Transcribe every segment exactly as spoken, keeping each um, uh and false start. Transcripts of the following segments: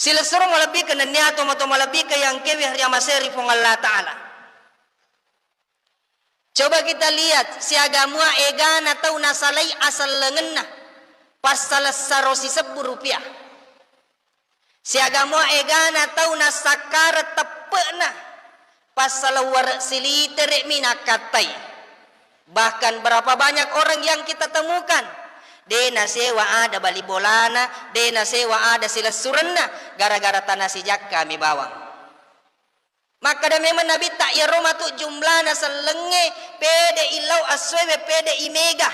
Silessureng malebbiku nennia tomatoa malebbiku yang kewe ri amaseri Puang Allah Ta'ala. Coba kita lihat, siaga mua egana tau nasalai asellengenna, passalessaro sisebbu rupiah. Siaga mua egana tau nasakkara teppe'na, passalawware silitere'mi nakkattai. Bahkan berapa banyak orang yang kita temukan, de nasewa ada bali bolana, de nasewa ada silessurenna, gara-gara tana sijakkami bawang. Makkeda memang Nabitta, iyaro matu jumlana sellengnge pede illau assuewe pede imega.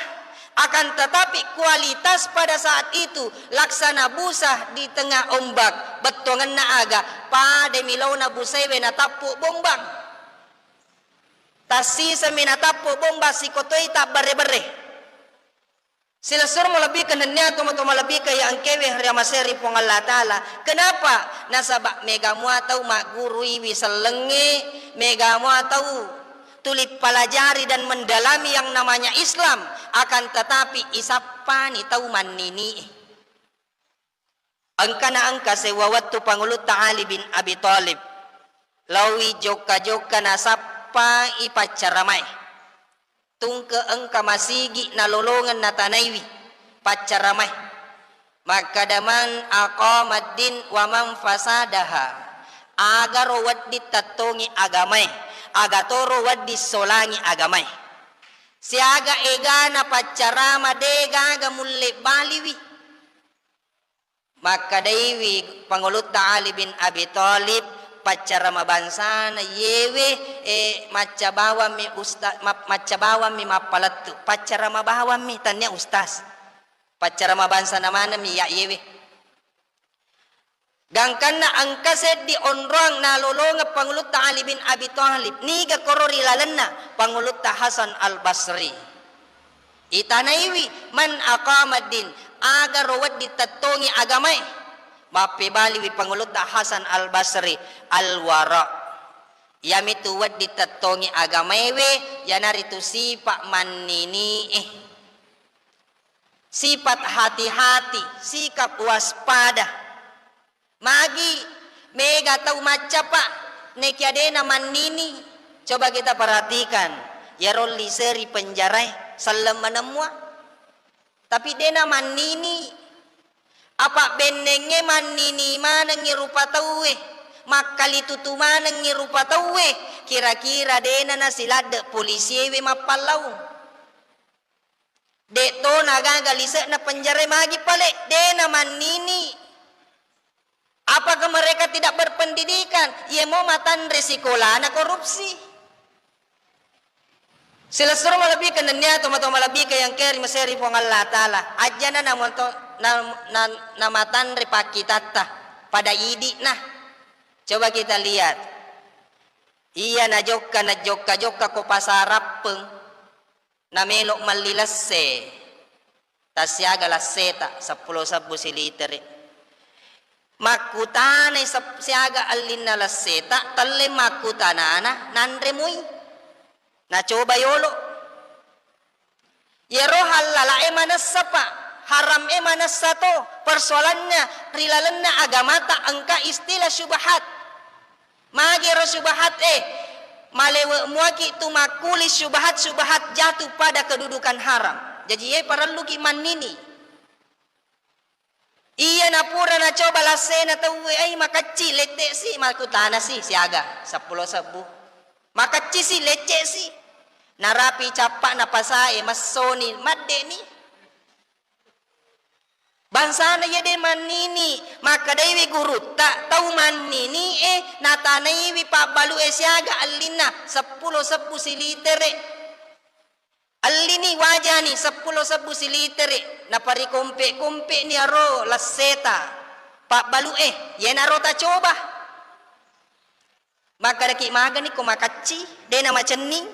Akan tetapi kualitas pada saat itu laksana busa di tengah ombak, bettuangenna aga, pada milauna busaewe natappu bombang. Tassisemi natappu bombang sikotoi tabbarre-barre. Silessureng malebbiku nennia tomatoa malebbiku yang engkewe ri amaseri Puang Allah Ta'ala. Kenapa? Nasaba mega mua tau magguruiwi sellengnge, mega mua tau tuli pelajari dan mendalami yang namanya Islam, akan tetapi isappani tau mannini. Engkana engka sewwa wettu Pangulutta Ali bin Abi Thalib laowi jokka-jokka nasappai paccaramae. Tungke engka masigi nalolongeng natanaiwi paccaramae. Makkeda, "Man aqamad din wa man fasadaha." Agaro wedding tettongi agamae, agatoro wedding solangi agamae. Siaga egana paccarama de gaga mulle baliwi. Makkedaiwi Pangulutta Ali bin Abi Thalib, paccarama bangsana yewe, e, macca bawammi usta-, ma-, macca bawammi mappalettu, paccarama bawammi, tania ustaz. Paccarama bangsana manengmi ya yewe. Gangkanna engka seddi onroang nalolongeng Pangulutta Ali bin Abi Thalib, niga koro ri lalenna Pangulutta Hasan Al Basri. Itanaiwi, "Man aqamad din," agaro wedding tettongi agamae. Mappebaliwi Pangulutta Hasan Al Basri, "Al wara." Iyamitu wedding tettongi agamaewe, iyanaritu sipa mannini'e. Sipat hati-hati, sikap waspada. Magi mega tau maccapa nekia dena mannini. Coba kita perhatikan, iyaro lise ri penjarae selleng maneng mua. Tapi dena mannini. Apa bennengnge mannini manengngi rupa tauwe, makkalitutu manengngi rupa tauwe, kira-kira dena nasiladde polisiewe mappallaung. De'to nagaga lise'na penjarae magi pale, dena mannini. Apakah mereka tidak berpendidikan? Iyemo matanre sikolana korupsi. Silessureng malebbiku nennia tomatoa malebbiku yang keri meseri Puang Allah Ta'ala. Ajjana namoto-, na, na, namatanre pakkitatta pada idi'na. Coba kita lihat. Iya najokka, najokka-jokka ko pasarappeng. Namelo melli lesse, tassiaga lesseta seppulo sebbu silitere. Makkutanai sep-, siaga ellinna lesseta, telle makkutanana, nanre mui. Nacoba yolo. Iyaro hallalae manessa, Pak, haram e manessa to, persoalannya ri lalenna agamata engka istilah syubhat. Magi ero syubhat e? Malewe muaki tu makkuli syubhat-syubhat jatuh pada kedudukan haram. Jaji, e parelluki mannini. Iya napura nacoba lassena tauwe, ai makacci, lette si, makkutana si, siaga, seppulo sebbu. Makacci si, lecce si. Narapi cappa na pasae, messoni, madde ni. Bangsana iya de mannini, makkedaiwi gurutta, tau mannini e natanaiwi pabbalu e siaga ellinna seppulo sebbu silitere. Ellini wajani seppulo sebbu silitere, naparikompe-kompeni aro lesseta pabbalu e, yenaro tacoba. Makkedaki magani ko makacci, de na macenning.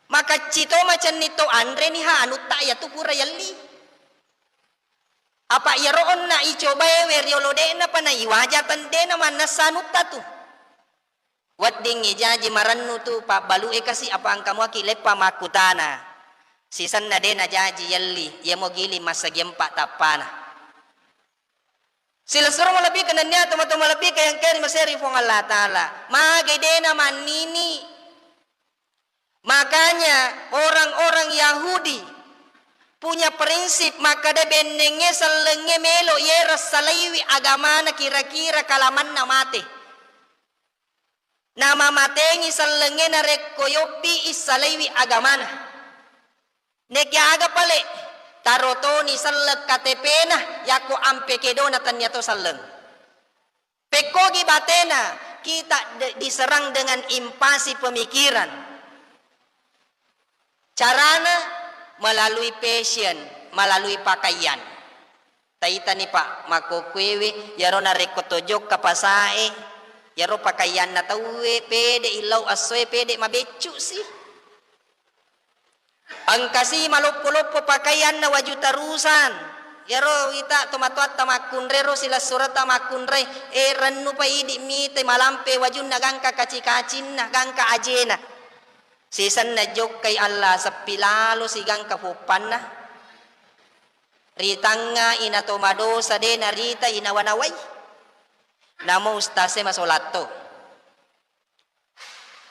Makacci to, macenning to, anreni ha anutta iyatu pura yelli. Apa iyaro onna icobaewe riolo de'napa na iwaja ten-, de na mannessa anutta tu. Weddingngi jaji marennu tu pabbalu e kasi apa engka muaki leppa makkutana. Sisenna de na jaji yelli, iyamo giling massagi empa tappana. Silessureng malebbi ke nennia tomatoa malebbi ke yang keri maseri Puang Allah Ta'ala. Mage dena mannini. Makanya orang-orang Yahudi punya prinsip makkeda bennengnge sellengnge melo yero salaiwi agamana kira-kira kalamanna mate. Namamatengi sellengnge narekko yobbi issalaiwi agamana. Nekiaga pale, tarotoni selleng K T P-na, yakko ampe kedona tannia to selleng. Pekkogi batena, kita de-, diserang dengan invasi pemikiran. Carana melalui fashion, melalui pakaian. Taitani, Pak, makkokkoewe, iyaro narekko tojokka pasae, iyaro pakaianna tauwe pede illau essoe pede mabeccu si. Engkasi maloppo-loppo pakaianna waju tarusan. Iyaro ita tomatoatta makkunrai ro silessuretta makkunrai, e, rennupa idi mite malampe wajunna gangka kaci-kacinna, gangka ajena. Sisenna jokkai Allah seppi lalo sigangka foppanna. Ritangnga ina to madosa de narita inawa-nawai. Namo ustase masolatto.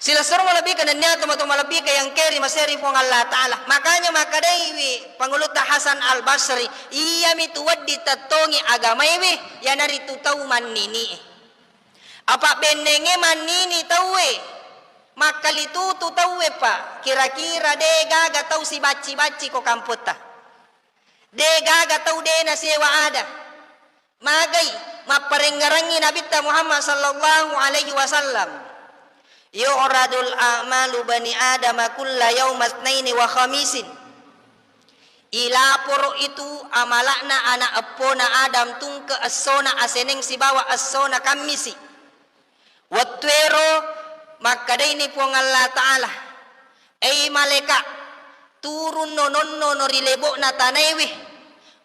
Silessureng malebbi ke nennia tomatoa malebbi ke yang keri maseri Puang Allah Ta'ala. Makanya makkedaiwi Pangulutta Hasan Al Basri, iyami tu wedding tettongi agamaiwi, iyanaritu tau mannini. Apa bennenge mannini tauwe, makkalitutu tauwe, Pak. Kira-kira de gaga tau sibacci-bacci ko kampotta. De gaga tau de nasewa ada. Magai mapparengngerangngi Nabitta Muhammad sallallahu alaihi wasallam. Yu'radul a'malu bani Adama kulla yauma tsnaini wa khamisin. Ilaporo itu amala'na ana eppona Adam tungke essona aseneng sibawa essona kammisi. Wettuero makkadaini Puang Allah Ta'ala, "Ei malaeka, turunno nonnono ri lebo'na tanaewe,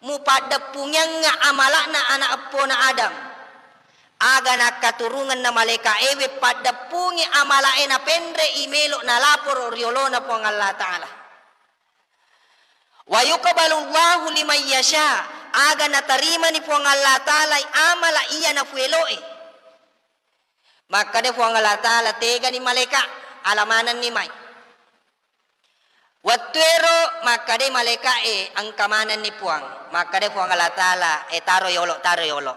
mupaddeppungiangnga amala'na ana eppona Adam." Aga nakkaturungenna malaekaewe paddeppungi amala'e napenre'i melo nalaporo ri olona Puang Allah Ta'ala. Wa yuqbalullahu liman yasha, aga natarimani Puang Allah Ta'ala amala iya nafueloe. Makkeda Puang Allah Ta'ala, "Tegani malaeka, ala manenni mai." Wettuero makkeda malaekae, "Engka manenni Puang." Makkeda Puang Allah Ta'ala, "E, taro yolo, taro yolo.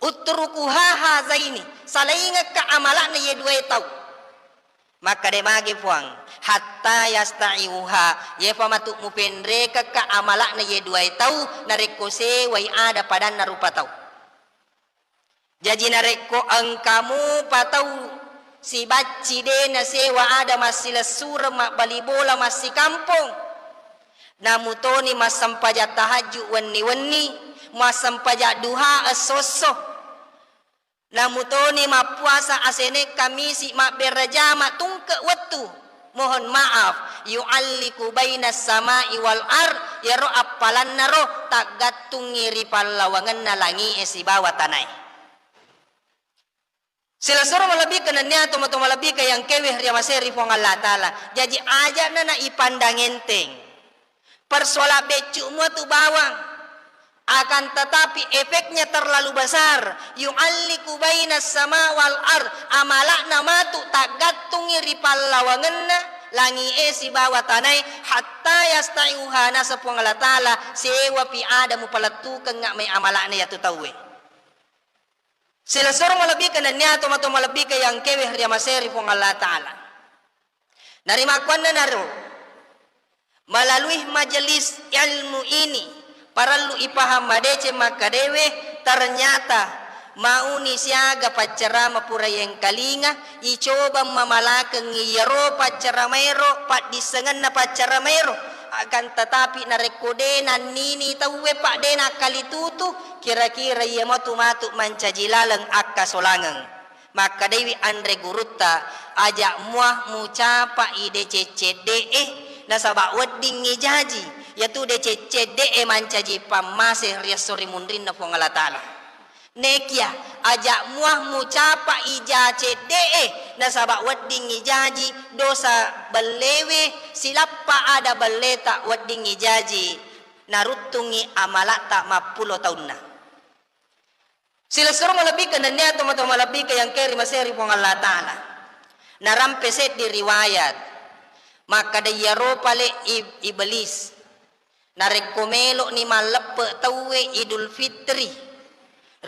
Utrukuha hazaini, salaingekka amala'na ye duae tau." Makkeda magi Puang, "Hatta yasta'iuha, yefa matu mupenrekekka amala'na ye duae tau, narekko sewai ada padanna rupa tau." Jaji narekko engka mupa tau sibacci de nasewa ada massilessureng mabbali bola massikampong, namutoni massempajang tahajju wenni-wenni, massempajang duha esso-esso, namutoni mappuasa aseneng kamisi mabbere jama tungke wettu, mohon maaf, yu'alliku bainas sama'i wal ard, iyaro appalanna ro taggattungngi ri pallawangenna langi'e sibawa tanae. Silessureng malebbi ke nennia tomatoa malebbi ke yang kewe ri amaseri Puang Allah Ta'ala. Jaji aja'na na ipandang enteng. Persoalan beccu mua tu bawang. Akan tetapi efeknya terlalu besar. Yu'alliku bainas sama wal ard. Amala'na matu taggattungngi ri pallawangenna langi'e sibawa tanae hatta yasta'iuha naseng Puang Allah Ta'ala, sewapi ada mupalettukengnga mai amala'na yatu tauwe. Silessureng malebbi ke nennia tomatoa malebbi ke yang kewe ri amaseri Puang Allah Ta'ala. Narimakkuannanaro, melalui majelis ilmu ini, parellu ipaham madeceng makkadewe, ternyata mauni siaga paccerama pura yengkalinga, icobang mamalakengngi iyaro pacceramaero, paddissengenna pacceramaero, akan tetapi narekko de nannini tauwe, Pak, de nakkalitutu, kira-kira iya matu matu mancaji laleng akkasolangeng. Makkedaiwi anre gurutta, "Aja muah mucapai deceng cedde'e, nasaba weddingngi jaji. Iyatu deceng cedde'e mancaji pammase ri esso ri munrinna Puang Allah Ta'ala. Nekia, aja muah mucapai ja cedde'e, nasaba weddingngi jaji dosa bellewe, silappa ada belleta weddingngi jaji, naruttungngi amala'ta mappulo taunna." Silessureng malebbikeng nennia tomatoa malebbikeng yang keri maseri Puang Allah Ta'ala. Narampe seddi riwayat. Makkeda iyaro pale ib-, Iblis. Narekko melo'ni malleppe tauwe Idul Fitri,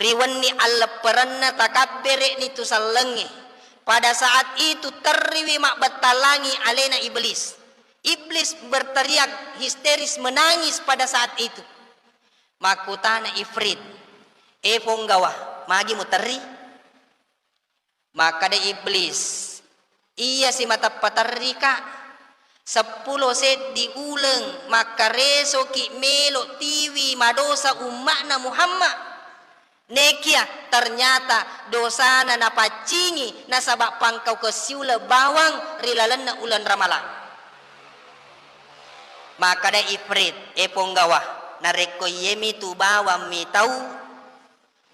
ri wenni allepperenna takabbere'ni tu sellengnge. Pada saat itu terriwi mabbattallangi alena Iblis. Iblis berteriak histeris menangis pada saat itu. Makkutana Ifrit, "E Ponggawa, magi muterri?" Makkeda Iblis, "Iya simateppa terrika, seppulo seddi uleng makkaresoki melo tiwi madosa umma'na Muhammad. Nekia ternyata dosana napaccingi nasaba pangkaukeng siuleng bawang ri lalenna uleng Ramalang." Makkeda Ifrit, "E Ponggawa, narekko iyemi tu bawang mitau,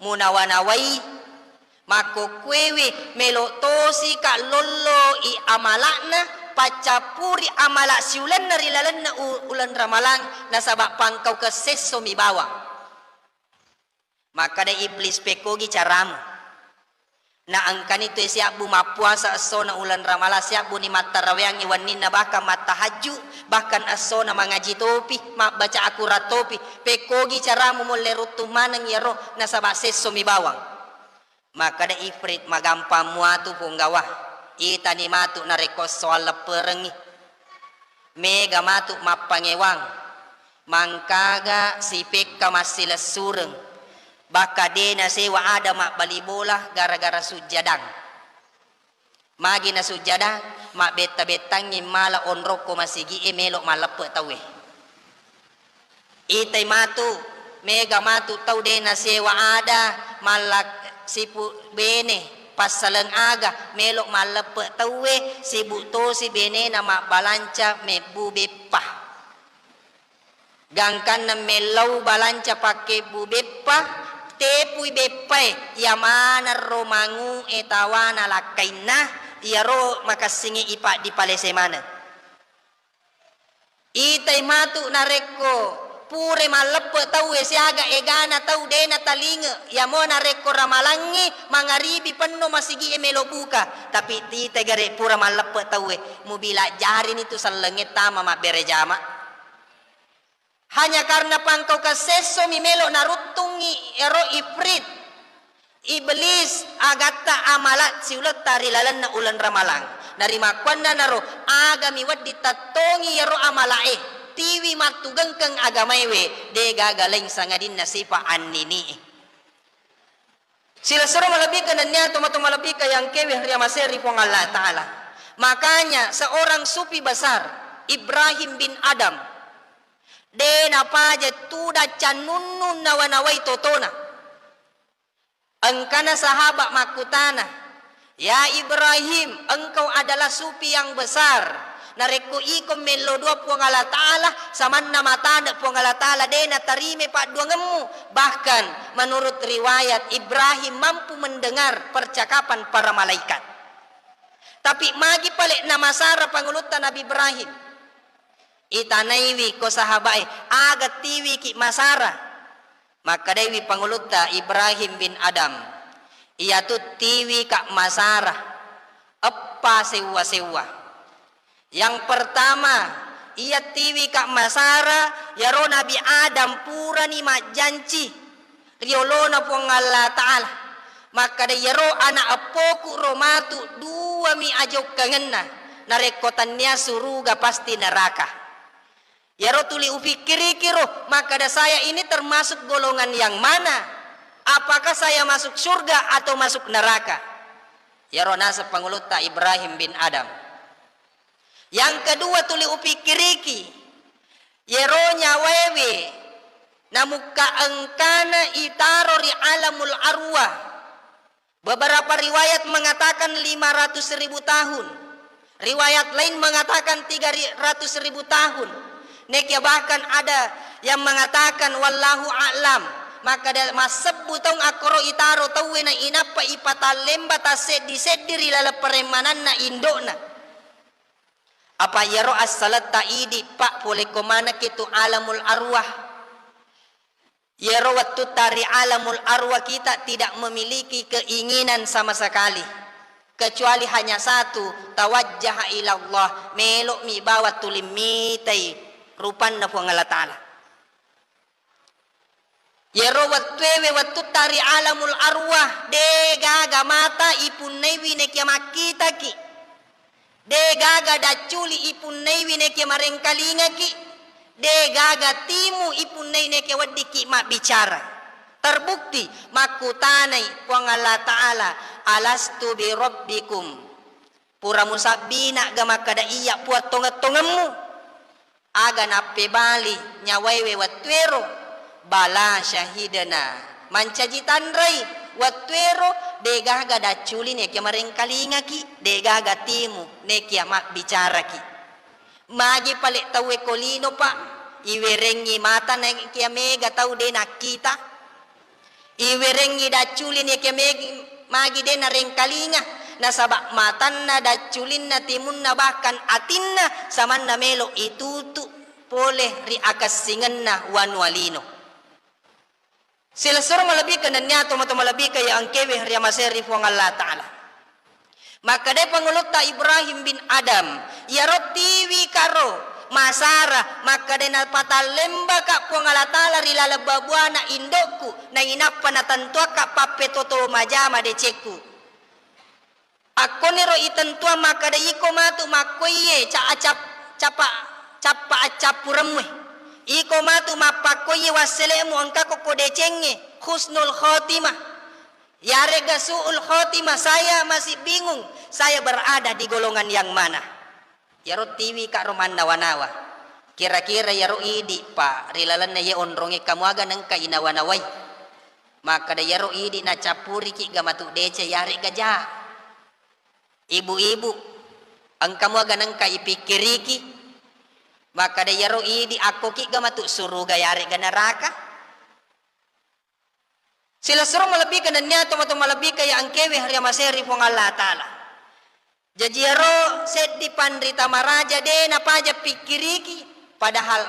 munawa-nawai, makkokkuewe melo tosika lolloi amala'na, paccappuri amala siulenna ri lalenna u-, uleng Ramalang, nasaba pangkaukeng sessomi bawang." Makkeda Iblis, "Pekkogi caramu?" Na engkani tu siabbu mappuasa essona uleng Ramalang, siabbuni mattaraweangngi wenninna, bahkan mattahajju, bahkan essona mangaji topi, mabbaca Al-Quran topi. Pekkogi caramu mulle ruttung maneng iyaro nasaba sessomi bawang. Makkeda Ifrit, "Magampang muatu Ponggawa, itani matu narekko esso allepperengngi. Mega matu mappangewang, mangkaga sipekka massilessureng, bakka de nasewa ada mabbali bola gara-gara sujjadang. Magi nasujjadang, mabbetta-bettangngi mala onrokko masigi'e melo malleppe tauwe. Itai matu, mega matu tau de nasewa ada, mallak sipu bene, passaleng aga, melo malleppe tauwe, sibuk tosi benena mabbalanca mebbu beppa. Gangkanna mellau balanca pakkebbu beppa, tepui beppae, iya maneng ro mangu'e tawana lakkainna, iyaro makassingnge ipaddi palese maneng." Itai matu narekko pura malleppe tauwe siaga egana tau de natalinge, iyamo narekko ramalangngi mangaribi penno masigi'e melo buka, tapi itai gare pura malleppe tauwe, mubilajjarini tu sellengnge tama mabbere jama. Hanya karena pangkaukeng sessomi melo naruttungngi ero ifrit. Iblis agatta amala siuletta ri lalenna uleng ramalang. Narimakkuannanaro, agami wedding tettongi iyaro amalae, tiwi mattugengkeng agamaewe, degaga laing sangadinna sifa annini'e. Silessureng malebbikeng nennia tomatoa malebbikeng yang kewe riamasei ri Puang Allah Ta'ala. Makanya seorang sufi besar, Ibrahim bin Adam, de napaja tudang cannunnung nawa-nawai totona. Engkana sahabat makkutana, "Ya Ibrahim, engkau adalah sufi yang besar. Narekko iko mello dua Puang Allah Ta'ala, samanna matane Puang Allah Ta'ala de natarime padduangemmu." Bahkan menurut riwayat, Ibrahim mampu mendengar percakapan para malaikat. Tapi magi pale namasara pangulutta Nabi Ibrahim? Itanaiwi ko sahabae, aga tiwiki masara? Makkedaiwi pangulutta Ibrahim bin Adam, iyatu tiwika masara, eppa sewwa-sewwa. Yang pertama, iya tiwika masara, yaro Nabi Adam purani majjanci ri olona Puang Allah Ta'ala. Makkeda, "Iyaro ana eppoku ro matu duami ajokkangenna, narekko tannia suruga pasti neraka." Iyaro tuli upikkiriki ro, makkeda, "Saya ini termasuk golongan yang mana? Apakah saya masuk surga atau masuk neraka?" Iyaro naseng pangulutta Ibrahim bin Adam. Yang kedua tuli upikkiriki, iyaro nyawaewe namukka engkana itaro ri alamul arwah. Beberapa riwayat mengatakan lima ratus ribu tahun. Riwayat lain mengatakan tiga ratus ribu tahun. Nekia bahkan ada yang mengatakan, wallahu a'lam, makkeda massebbu taung akkoro itaro tauwe na inappa ipatallemba tasseddi-seddi ri laleng paremmananna indo'na. Apa iyaro assaletta idi, Pak, pole ko manekki tu alamul arwah. Iyaro wettutta ri alamul arwah kita tidak memiliki keinginan sama sekali, kecuali hanya satu, tawajjaha ilallah, melo'mi bawang tuli mitai rupanna Puang Allah Ta'ala. Iyaro wettuewe wettutta ri alamul arwah, de gaga mata ipunnaiwi nekia makkitaki. De gaga dacculi ipunnaiwi nekia marengkalingaki. De gaga timu ipunnai nekia weddikki mabbicara. Terbukti makkutanai Puang Allah Ta'ala, "Alastu bi rabbikum?" Pura musabbina ga makkada, "Iyya Puang tongeng-tongemmu?" Aga nappebali nyawaewe wettuero, "Bala syahidna." Mancaji tanrai wettuero, de gaga dacculi nekia marengkalingaki, de gaga timu nekia mabbicaraki. Magi pale tauwe ko lino, Pak, iwerengngi mata nekia mega tau de nakkita. Iwerengngi dacculi nekia megi-, magi de narengkalinga, nasaba matanna, dacculinna, timunna, bahkan atinna samanna melo itutu pole ri akessingenna wanua lino. Silessureng malebbi ke nennia tomatoa malebbi ke ya engkewe ri amaseri Puang Allah Ta'ala. Makkedai pangulutta Ibrahim bin Adam, "Iyaro tiwika ro masara, makkedai napatallembaka Puang Allah Ta'ala ri laleng babuana indokku, nainappa natentuakka pappetoto majama decekku." Akkoniro itentuang makkeda, "Iko matu makkoiye ca-, acap-, capa-, cappa accappuremmu. Iko matu mappakkoiye wasselemu engka kokko decengnge, husnul khotimah." Yarega su'ul khotimah, saya masih bingung, saya berada di golongan yang mana. Yaro tiwika ro mannawa-nawa. Kira-kira yaro idi, Pak, ri lalenna ye onronge kamuaga nengka inawa-nawai. Makkada yaro idi nacappuriki ga matu dece yarega ja. Ibu-ibu, engkamuaga nengka ipikkiriki. Makkada yaro idi akkoki ga matu suruga yarega neraka. Silessureng malebbi ke nennia tomatoa malebbi ke ya engkewe ri amaseri Puang Allah Ta'ala. Jaji iyaro seddi panrita maraja de napaja pikkiriki, padahal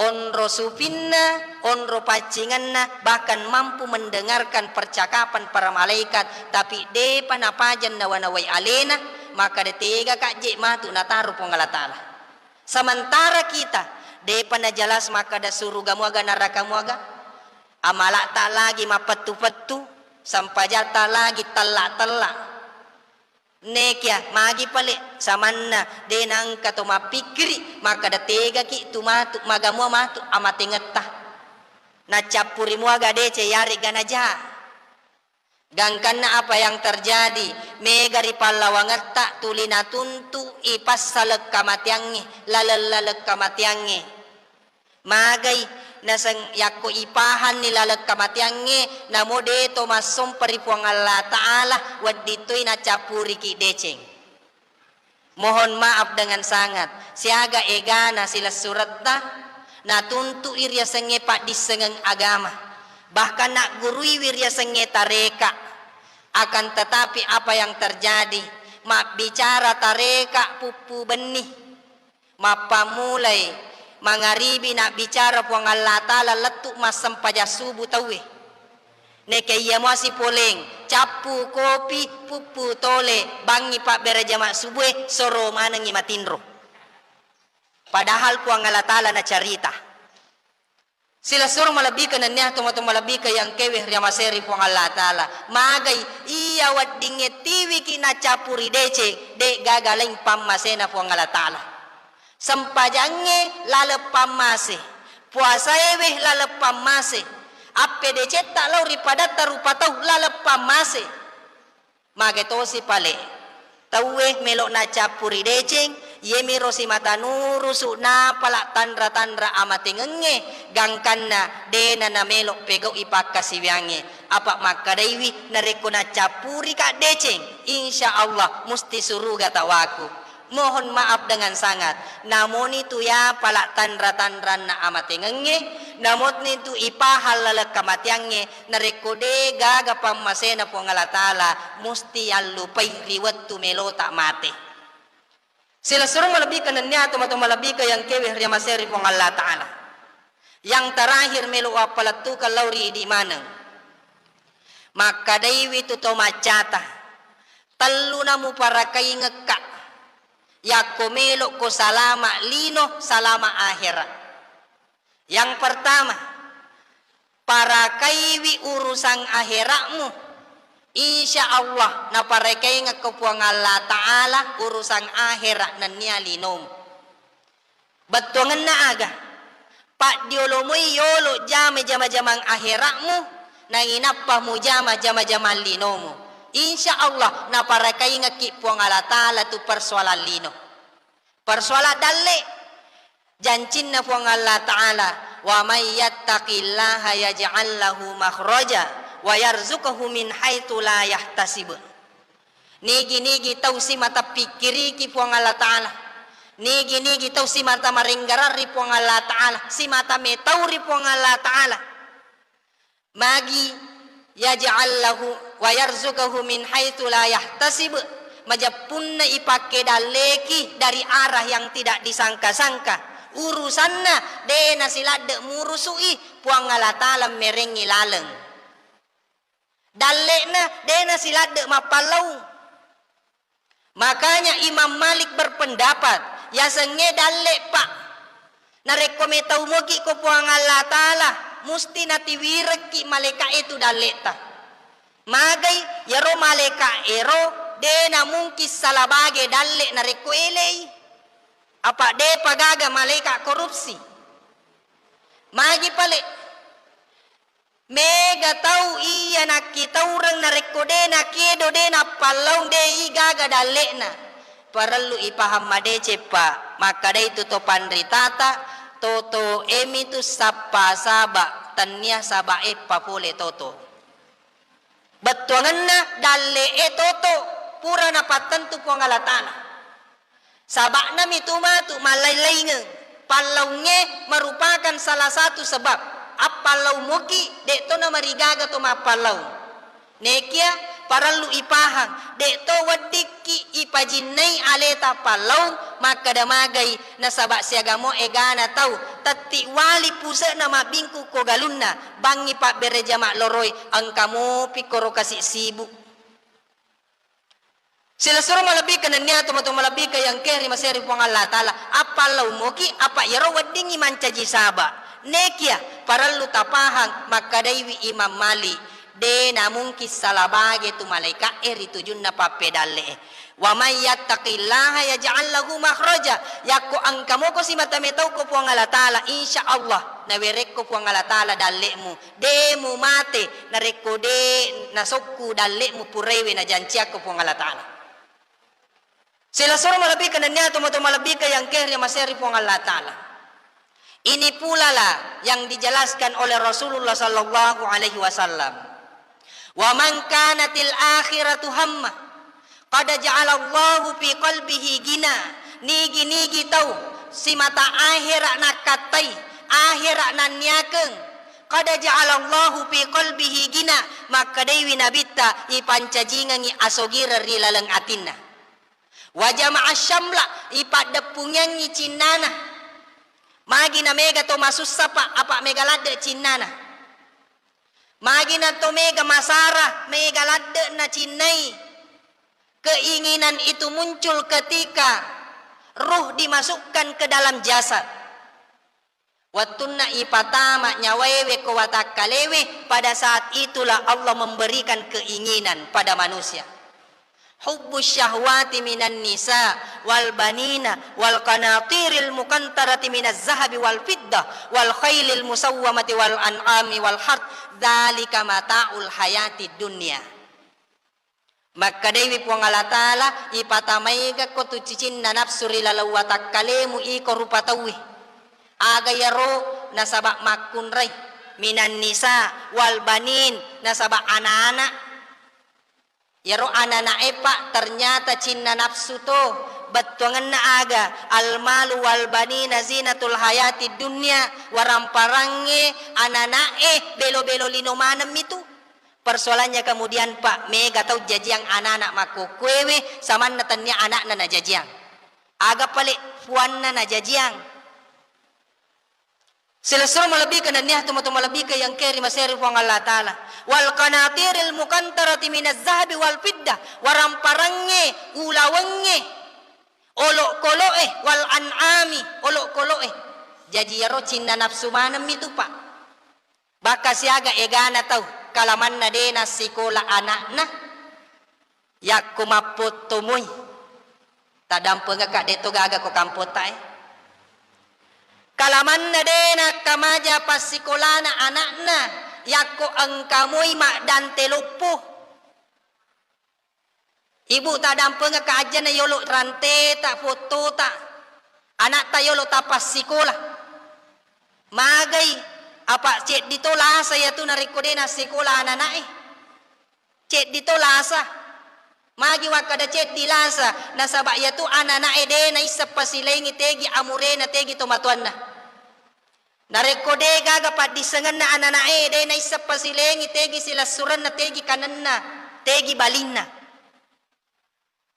onro supinna, onro paccingenna, bahkan mampu mendengarkan percakapan para malaikat, tapi depa napaja nawa-nawai alena, maka de tega ka je matu nataro Puang Allah Ta'ala. Sementara kita depa najelas makkada suruga muaga neraka muaga, amala'ta lagi mappettu-pettu, sempajatta lagi tella-tella. Nekia magi pale samanna de nangka to mappikkiri makkada tegaki tu matu magamua matu amatengetta. Naccappuri muaga dece yarega naja. Gangkanna apa yang terjadi, mega ri pallawangetta tuli natuntu i passaleng kamateangnge, laleng-laleng kamateangnge. Magai naseng yakko ipahanni laleng kamateangnge, namo de to massompa ri Puang Allah Ta'ala, wedding toi nacappuriki deceng. Mohon maaf dengan sangat, siaga egana silessuretta, natuntu'i riasengnge paddissengeng agama, bahkan nagguruiwi riasengnge tareka. Akan tetapi apa yang terjadi, mabbicara tareka puppu benni, mappammulai mangaribi nabbicara Puang Allah Ta'ala lettu massempajang subuh tauwe. Nekia iya mua sipoleng, cappu kopi, puppu tole, bangngi pabbere jama subue, soro manengngi matinro. Padahal Puang Allah Ta'ala nacarita. Silessureng malebbi ke nennia tomatoa malebbi ke yang kewe ri amaseri Puang Allah Ta'ala. Magai iya weddingnge tiwiki nacappuri deceng, de gaga laing pammasena Puang Allah Ta'ala. Sempajangnge laleng pammase, puasaewe laleng pammase, appedecetta lao ri padatta rupa tau laleng pammase. Mage tosi pale tauwe melo nacappuri deceng, iyemiro simata nurusu napala tanra-tanra amatengengnge, gangkanna dena namelo pegau'i pakkasiwiangnge. Apa makkadaiwi, narekko nacappurika deceng, insya Allah musti suruga tawaku. Mohon maaf dengan sangat, namoni tu yapala tanra-tanranna amatengengnge, namoni tu ipahang laleng kamateangnge, narekko de gaga pammasena Puang Allah Ta'ala, musti yallupai ri wettu melota mate. Silessureng malebbi ke nennia tomatoa malebbi ke yang kewe ri amaseri Puang Allah Ta'ala. Yang terakhir melo wappalettukeng lao ri idi maneng. Makkedaiwi tu to maccata, "Telluna muparakaingekka yakko melokko salama lino, salama ahera." Yang pertama, parakaiwi urusan aherakmu. Insya Allah naparakaingekko Puang Allah Ta'ala urusan ahera nennia linomu. Bettuangenna aga? Paddiolomoi yolo jama jama-jamang aherakmu, nainappa mujama jama-jamang linomu. Insya Allah naparakaingekki Puang Allah Ta'ala tu persoalan lino. Persoalan dalle, jancinna Puang Allah Ta'ala, "Wa may yattaqillaha yaj'al lahu makhraja wa yarzuqhu min haitsu la yahtasib." Nigi-nigi tau simata pikkiriki Puang Allah Ta'ala, nigi-nigi tau simata marenggarang ri Puang Allah Ta'ala, simata metau ri Puang Allah Ta'ala, magi, "Yaj'al lahu wa yarzuqhu min haitsu la yahtasib." Majeppunna ipakke dalleki dari arah yang tidak disangka-sangka. Urusanna de nasiladde murusui, Puang Allah Ta'ala merengngi laleng. Dalle'na de nasiladde mappallau. Makanya Imam Malik berpendapat, yasengnge dalle, Pak. Narekko metau moki ko Puang Allah Ta'ala, musti natiwirekki malaika'e tu dalle'ta. Magai yaro malaika'ero de namungkin salabage dalle narekko elei. Apa depa gaga malaika korupsi. Magi pale. Mega tau iya nakkitaureng narekko de nakedo, de nappallaung, de igaga dalle'na. Parellu ipahang madeceng, Pak. Makkedai tu to panritata, toto emitu sappa saba, tennia saba eppa pole toto. Bettuangenna dalle'e toto pura napattentu Puang Allah Ta'ala. Saba'na mitu matu mallaing-laingeng. Pallaungnge merupakan salah satu sebab. Appallau muki, de to namarigaga to mappallaung. Nekia parellu ipahang, de to weddikki ipajinnai aleta pallaung makkeda magai, nasaba siagamo egana tau tetti wali puse'na mabbingku ko galunna, bangngi pabbere jama loroi, engka mopi koro kasi sibuk. Silessureng malebbiku nennia tomatoa malebbiku yang engkae rimasei ri Puang Allah Ta'ala, appallau moki, apa iyaro weddingngi mancaji saba. Nekia parellu tapahang, makkedaiwi Imam Malik, de namungkin salabage tu malaika'e ri tujunna pappedalle'e. "Wa may yattaqillaha yaj'al lahu makhraja." Yakko engka moko simata metau ko Puang Allah Ta'ala, insya Allah nawerekko Puang Allah Ta'ala dalle'mu. De mumate narekko de nasokku dalle'mu puraiwe najanciakko Puang Allah Ta'ala. Silessureng malebbiku nennia tomatoa malebbiku yang engkae rimasei ri Puang Allah Ta'ala. Ini pulalah yang dijelaskan oleh Rasulullah sallallahu alaihi wasallam. "Wa man kanatil akhiratu hamma, qad ja'alallahu fi qalbihi gina." Nigi-nigi tau simata ahera nakkattai, ahera nanniakeng, qad ja'alallahu fi qalbihi gina, makkedaiwi Nabitta, ipancajingengngi asogireng ri laleng atinna. Wa jama'a syamla, ipaddeppungiangngi cinnana. Magi na mega to masussa, Pak, apa mega ladde cinnana. Magi na to mega masara, mega ladde nacinnai. Keinginan itu muncul ketika ruh dimasukkan ke dalam jasad. Wettunna ipatama nyawaewe ko watakkalewe, pada saat itulah Allah memberikan keinginan pada manusia. Hubbus syahwati minan nisa wal banina wal qanatiril muqantarati minaz zahabi wal fiddah wal khailil musawwamati wal an'ami wal harth, dzalika mata'ul hayatid dunya. Makkedaiwi Puang Allah Ta'ala, ipatamaigakko tu cicinna nafsu ri laleng watakkalemu iko rupa tauwe. Aga iyaro? Nasaba makkunrai, minan nisa wal banin, nasaba anak-anak. Iyaro anak-anak e, Pak, ternyata cinna nafsu to, bettuangenna aga? Al malu wal banina zinatul hayatid dunya, waramparang e, anak-anak e, belo-belo lino maneng mitu. Persoalannya kemudian, Pak, mega tau jajiang anak-anak makkokkoewe, samanna tennia anakna najajiang. Aga pale puanna najajiang? Silessureng malebbiku nennia tomatoa malebbikeng yang engkae rimasei ri Puang Allah Ta'ala. Wal qanatiril muqantarati minaz zahabi wal fiddah, waramparengnge, ulawengnge, olokolo'e, wal an'ami, olokolo'e. Jaji iyaro cinna nafsu manemmi tu, Pak. Bakka siaga egana tau, kalamanna de nassikola ana'na, yakko mappottomoi, taddampengekka de to gaga ko kampotta e. Kalamanna de nakkamaja passikolana ana'na, yakko engka moi maddante loppo. Ibu, taddampengekka ajjana yolo ranteta, fottota, ana'ta yolo tapassikola. Magai, apa ceddi to lasa iyatu narekko de nassikola anana'e. Ceddi to lasa. Magi wakkada ceddi lasa, nasaba iyatu anana'e de naisseng pasilaingi tegi amurena, tegi tomatoanna. Narekko de gaga paddissengenna anana'e, de naisseng pasilaingi tegi silessurenna, tegi kanenna, tegi balinna.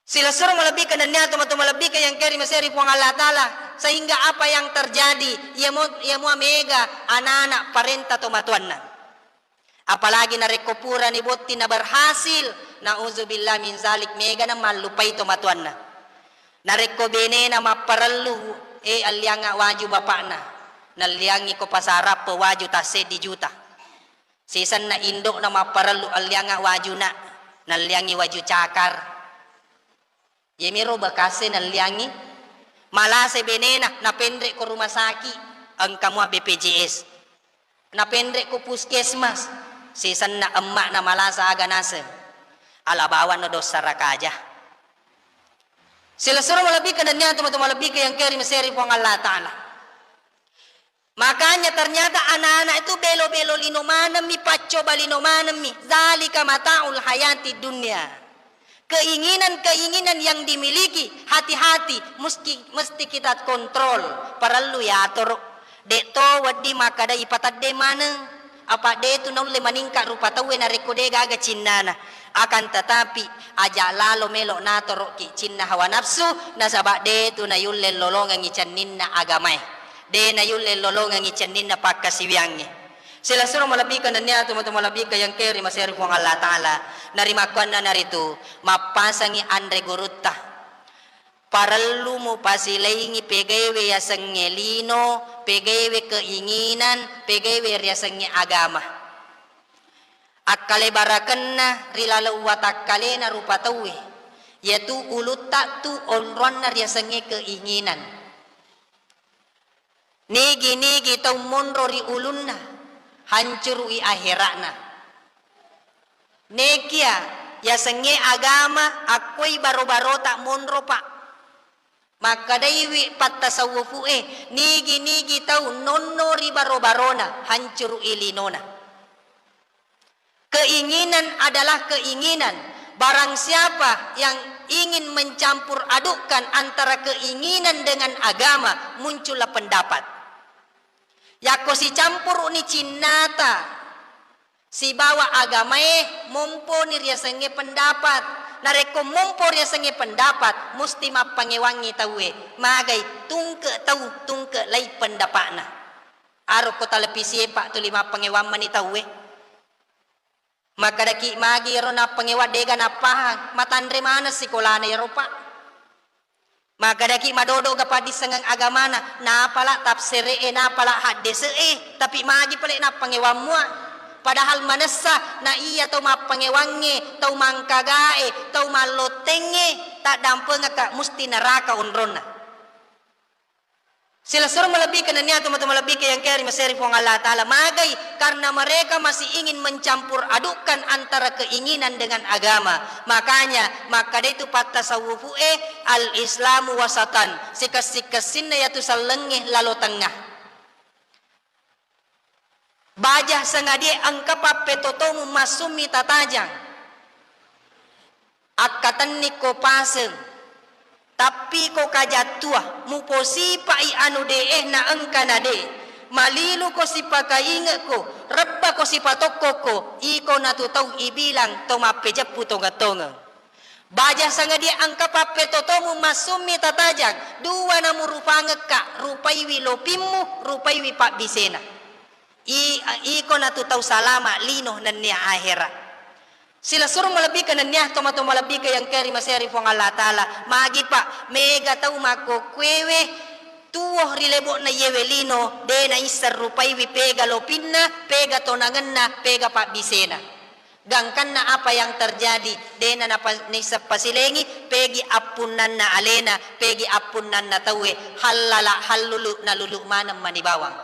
Silessureng malebbiku nennia tomatoa malebbikeng yang engkae rimasei ri Puang Allah Ta'ala, sehingga apa yang terjadi, iyamo, iyamua mega anana parenta tomatoanna. Apalagi narekko purani botting na berhasil, nauzubillah min zalik, mega na mallupai tomatoanna. Narekko benena mapparellu, eh, elliangnga waju bapakna, nelliangngi ko pasarappa waju tasseddi juta. Sisenna indokna mapparellu, elliangnga wajuna, nelliangngi waju cakar. Iyamiro bekase nelliangngi, malase benena, napenre ko rumah sakit, engka mua B P J S. Napenre ko puskesmas, sisenna emma'na malasa aga naseng. Ala bawanno dossa rakaja. Silessureng malebbiku nennia tomatoa malebbikeng yang engkae rimasei ri Puang Allah Ta'ala. Makanya ternyata anak-anak itu belo-belo lino manemmi, paccoba lino manemmi. Zalika mata'ul hayati dunia. Keinginan-keinginan yang dimiliki, hati-hati, mesti, mesti kita kontrol. Parellu yatoro. De to wedding makkada ipatedde maneng. Apa de tu naulle maningka rupa tauwe narekko de gaga cinnana. Akan tetapi, aja lalo melo natoroki cinna hawa nafsu, nasaba de tu nayulle lolongengi cenninna agamae. De nayulle lolongengi cenninna pakkasiwiangnge. Silessureng malebbiku nennia tomatoa malebbikeng yang engkae rimasei ri Puang Allah Ta'ala. Narimakkuannanaritu, mappasangi anre gurutta. Parellu mupasilaingi pegaiwe yasengnge lino, pegaiwe keinginan, pegaiwe riasengnge agama. Akkalebarakenna ri laleng watakkalena rupa tauwe, iyatu ulutta tu onroanna riasengnge keinginan. Nigi-nigi tau monro ri ulunna, hancuru'i ahera'na. Nekia yasengnge agama, akkoi baro-barota monro, Pak. Makkedaiwi pattasawufu'e, nigi-nigi tau nonno ri baro-barona, hancuru'i linona. Keinginan adalah keinginan. Barang siapa yang ingin mencampur adukkan antara keinginan dengan agama, muncullah pendapat. Yakko sicampuruni cinnata sibawa agamae, momponi riasengnge pendapat. Narekko mompo riasengnge pendapat, musti mappangewangngi tauwe. Magai tungke tau, tungke lai pendapatna. Aro ko televisie, Pak, tuli mappangewang mani tauwe. Makkedaki magi ero nappangewang dega nappahang, matanre maneng sikolana ero, Pak. Makkedaki madodoga paddissengeng agamana, napala tafsere'e, napala haddese'e, tapi magi pale nappangewang mua. Padahal manessa na iya tau mappangewangnge, tau mangkagae, tau mallottengnge, taddampengekka musti neraka onronna. Silessureng malebbiku nennia tomatoa malebbiku yang engkae rimasei ri Puang Allah Ta'ala. Magai, karena mereka masih ingin mencampur adukkan antara keinginan dengan agama. Makanya, makkeda itu pattasawufu'e, al-Islamu wasatan. Sikessi-kessinna yatu sellengnge lalo tengah. Baja sengadie engka pappetotomu massummi tatajang. Akkatennikko paseng, tappiko kajattua, muposipa'i anu de'e na engka na de, maliluko sipakaingekko, rebbako sipatokkokko, iko natu tau ibilang to mappejeppu tongeng-tongeng. Baja sangadie engka pappetotomu massummi tatajang, dua namurupangekka, rupaiwi lopimmu, rupaiwi pabbisena. I-, iko natu tau salama lino nennia ahera. Silessureng malebbika nennia tomatoa malebbika yang keri maseri Puang Allah Ta'ala. Magi pa, mega tau makkokkuewe tuwo ri lebo'na iyewe lino, de naisseng rupaiwi pega lopinna, pega tonangenna, pega pabbisena. Gangkanna apa yang terjadi, dena napa-, naisseng pasilengi, pegi appunnanna alena, pegi appunnanna tauwe, hallala, hallulu, nalulu maneng mani bawang.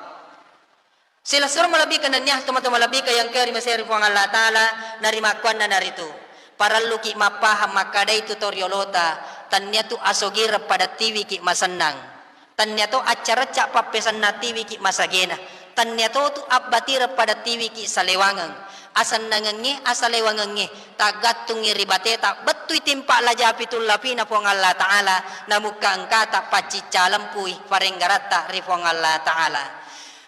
Silessureng malebbika nennia tomatoa malebbika yang keri maseri Puang Allah Ta'ala, narimakkuannanaritu. Parelluki mappahang makkadai tu toriolota, tannia tu asogireng pada tiwiki masennang. Tannia to accarecca pappesennang tiwiki masagena. Tannia to tu abbatireng pada tiwiki salewangeng. Asennangengnge, asalewangengnge, taggattungngi ri bateta, bettui timpa lajapi tullapina Puang Allah Ta'ala, namukka engkata paccicca lempui parenggaratta ri Puang Allah Ta'ala.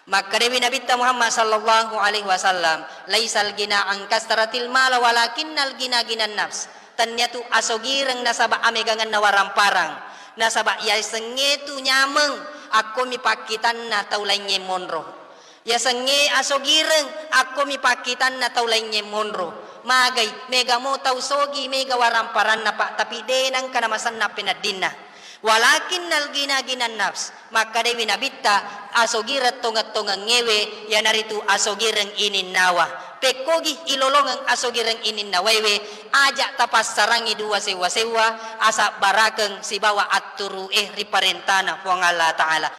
Makkedawi Nabitta Muhammad sallallahu alaihi wasallam, "Laisal gina an kasratil mala walakinnal gina ginan nafs." Tannia tu asogireng nasaba amegangenna waramparang, nasaba yasengnge tu nyameng akkomi pakkitanna tau laingnge monro. Yasengnge asogireng akkomi pakkitanna tau laingnge monro. Magai, mega mo tau sogi, mega waramparanna, Pak, tapi de nengka namasennang peneddinna. Walakinnal gina ginan nafs, makkedawi Nabitta, asogireng tongeng-tongengngewe, iyanaritu asogireng ininnawa. Pekkogi ilolongeng asogireng ininnawaewe, aja tapassarangi dua sewwa-sewwa, asabbarakeng sibawa atturu'e ri parentana Puang Allah Ta'ala.